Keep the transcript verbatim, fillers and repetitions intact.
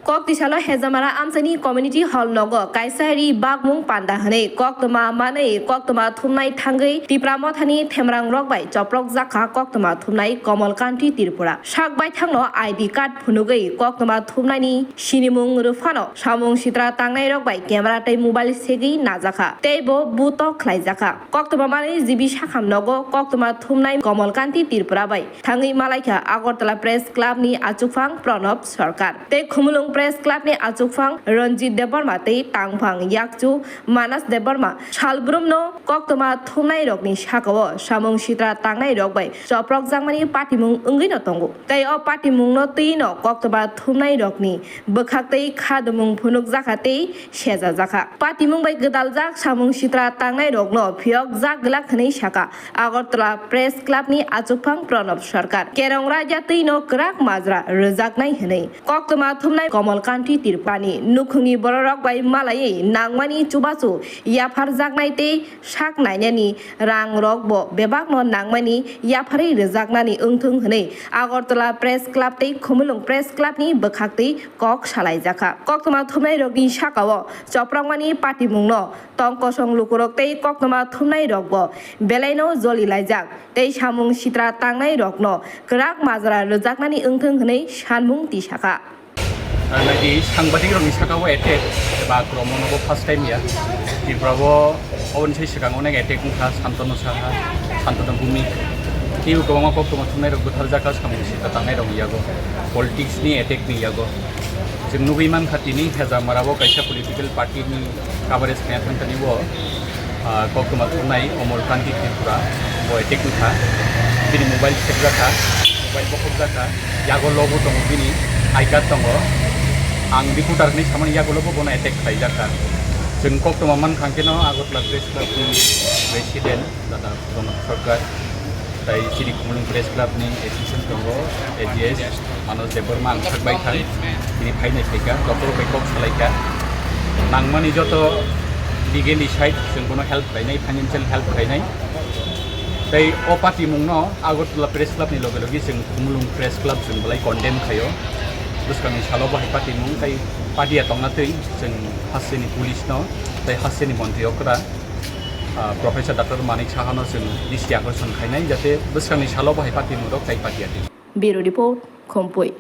Koktisalo Hejamara amchaini community hall nogo kaisa ri bakmung panda hwnwi koktwma manwi koktwma thumnai thangwi Tipra Mothani themrang rok bai choprok jakha koktwma thumnai Komol Kanti Tripura. Sak baithangno I D card phunugwi koktwma thumnaini sinimung rwphano samung sitra tangnai rok bai camera tei mobile segwi najakha tei bo buto khlaijakha. Koktwma manwi G B Sakham nogo koktwma thumnai Komol Kanti Tripura bai thangwi malaikha Agartala Press Club ni achukphang Pranab Sarkar tei Khumulwng Press Club ni achukphang Ranjit Debbarma tei tangphang yakchu Manas Debbarma. Salbrumno koktwma thumnai rokni sakao samung sitra tangnai rok bai choprok jakmani patimung wngwi no tongo. Tei o patimungno twi no koktwma thumnai rokni bwkhak tei khadumung phunukjakha tei sejajakha. Patimung bai gwdaljak samung sitra tangnai rokno phiyok jak glak hwnwi saka Agartala Press Club ni achukphang Pranab Sarkar. Kerong raida twi no kwrak majra rwjaknai hwnwi koktwma thumnai Komol Kanti Tripurani nukhungni bororok bai malaiwi nangmani chubachu yapharjaknai tei sak nainani rang rok bo bebakno nangmani yapharwi rwjaknani wngthung hwnwi Agartala Press Club tei Khumulwng Press Club ni bwkhaktwi kok salaijakha. Koktwma thumnai rokni sakao choprokmani patimungno tong kosong lukurok tei koktwma thumnai rokbo belaino joli laijak tei samung sitra tangnai rokno kwrak majra rwjaknani wngthung hwnwi sanmung tisakha. Nai di sangbadik rokni sakao attack eba akromon obo first time ya. Tripura o oboni sai swkang onek attack wngkha, Santanu Saha, Santanu Bhumi. Teibo kwbangma koktwma thumnai rok butharjakha, samung sitra tangnai rokni yago, politics ni attack ni yago. Chwng nugwi mankha tini Hejamara o kaisa political party ni coverage khaina thangkani bo, ah, koktwma thumnai Omol Kanti Tripura bo attack wngkha. Bini mobile sekjakha, mobile bokhokjakha, yago lobo tongo bini I card tongo. Ang reporter hinwi samani yago lobo bono attack khlaijakha. Chwng koktwma mankha hwnkhe no Agartala Press Club ni president Dada Pranab Sarkar, tai chini Khumulwng Press Club ni assistant tongo, A G S Manoj Debbarma ang sak bai thang, tini phainai phaikha, doctor bai kok salaikha, nangmani joto legally side chwng bono help khlainai, financial help khlainai. Tai o patimungno Agartala Press Club ni loge loge chwng Khumulwng Press Club chwng belai condemn khaio. Bwskangni salo bahai patimung tai padia tongna twi chwng hasteni police no tai hasteni montri okra, ah, Professor Doctor Manik Saha no chwng D C akorson khainai, jate bwskangni salo bahai patimung rok tai padia twi. Bureau Report, Khumpui.